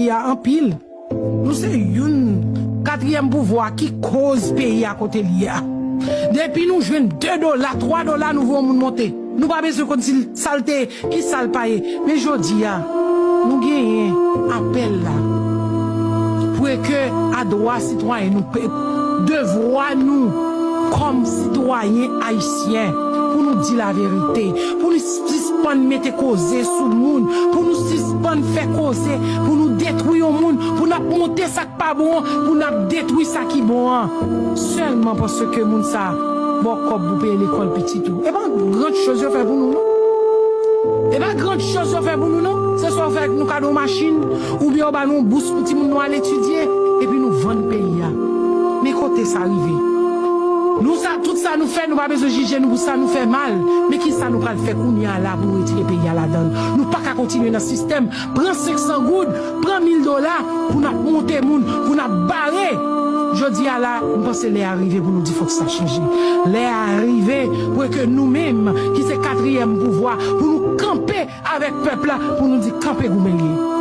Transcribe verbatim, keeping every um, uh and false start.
peyi a anpil. Nou se youn, katriyèm pouvwa ki koz peyi a kote l ye a. Depi nou jwenn de dola, twa dola, nou voye yon moun monte. Nou pa bezwen konn si l, sa l te ye, ki sa l pa ye. Men jodi a, nou genyen apèl la. Pou e ke a dwa sitwayen nou, pe- devwa nou kòm sitwayen ayisyen, pou nou di laverite, pou nou sispann mete koze sou moun, pou nou sispann fè koze, pou nou detwi yon moun, pou n ap monte sa k pa bon an, pou n ap detwi sa ki bon an. Sèlman paske moun sa ba w kòb pou peye lekòl pitit ou. E pa gran choz yo fè pou nou, non. E pa gran choz yo fè pou nou, non. Se swa yo fè nou kado machin, oubyen yo ba nou bous pou timoun nou al etidye, epi nou vann peyi a. Men kote sa rive. Nou sa, tout sa nou fè, nou pa bezwen jije nou pou sa nou fè mal. Men ki sa nou pral fè kounye a la pou retire peyi a ladan l? Nou pa ka kontinye nan sistèm pran senk san goud, pran mil dola pou n ap monte moun, pou n ap bare. Jodi a la, m panse lè a rive pou nou di fòk sa chanje. Lè a rive pou ke nou menm, ki se katriyèm pouvwa, pou nou kanpe avèk pèp la, pou nou di kanpe goumen l ye.